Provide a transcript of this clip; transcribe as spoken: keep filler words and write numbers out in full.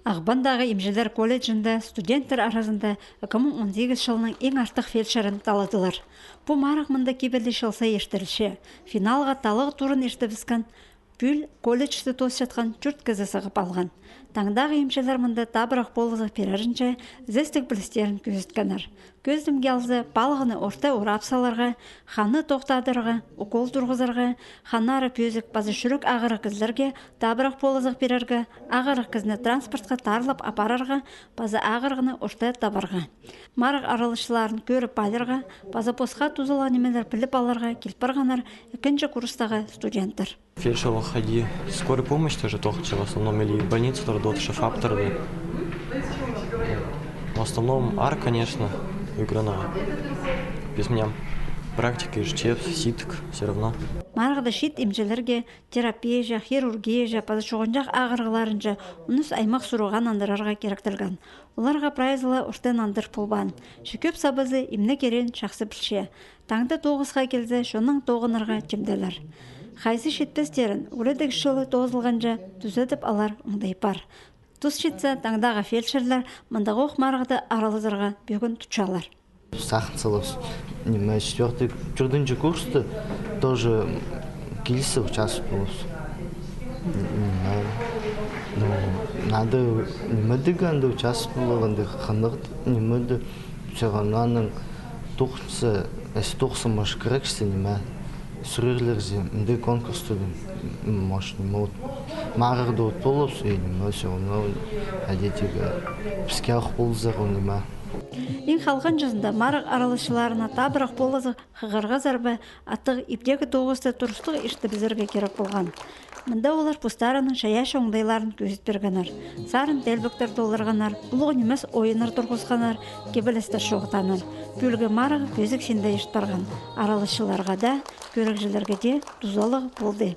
Ағбандағы имҷілер колледжінде студенттер аразында ікі муң он сигізінҷі чылның иң артых фельдшерін таладылар. Пу марығ мында кибелі чыл сай иртірілче. Финалға талығ турын иртібіскен пӱӱл колледжті тоосчатхан тӧрт кізі сығып алған. Таңдағы имҷілер мында табырах полызығ пирерінҷе ізестіг пілістерін кӧзіткеннер. Кӧзідімге алза, палғаны орта урап саларға, ханны тохтадарға, укол турғызарға, ханнары пӧзік паза чӱрек ағырығ кізілерге табырах полызығ пирерге, ағырығ кізіні транспортха таарлап апарарға паза ағырығны орта табарға. Марығ араласчыларын кӧріп аларға паза посха тузалығ нимелер піліп аларға кил парғаннар ікінҷі курстағы студенттер. Фельдшерлер хайди, скорая помощь тоже тоғынча, в основном или больницада тоғынча, ФАПтарда. В основном аар, конечно, ӱгренерге. Піс мына практика иртчебіс, сидік, всё равно. Марығда чиит имҷілерге терапияҷа, хирургияҷа паза чуғанҷах ағырығларынҷа он ӱс аймах сурығға нандырарға киректелген. Оларға прайзы ла орта нандыр полбаан. Че кӧп сабазы имнег кирегін чахсы пілче. Таңда тоғысха килзе, чоннаң тоғынарға тимделер. Хайзы читпестерін, ӱгредіг чылы тоозылғанҷа, тӱзедіп алар оңдай пар. Тус читсе, таңдағы фельдшерлер мындағох марығда аралазарға пӧгін тутчалар. Сағын салабыс. Ниме, четвёртый, тӧртінҷі курста тоже килісіп участвовать полабыс. Ниме, ну, надо, ниме дее анда участвовать поларға, анда хынығ, ниме дее, всё равно анаң тоғынча, если тоғынча, может, кірерҷіксің, ниме, сӱрерлер зе, мындағ конкурста, может, ниме, вот, марығда от полабыс, и ниме, всё равно, хайди тигі, піске ох ползар, ниме. Иң халғанҷызында марығ араласчыларына табырах полызығ хығырғазар ба, аттығ иптегі тоғысты турыстығ иртібізерге кирек полған. Мында олар постарының чайаачы оңдайларын кӧзіт пиргеннер. Сарын теелбектер толдырғаннар, улуғ нимес ойыннар турғысханнар, кибелістер чоғыттааннар. Пӱӱлгі марығ пӧзік синде ирт парған. Араласчыларға даа, кӧрігҷілерге дее тузалығ полды.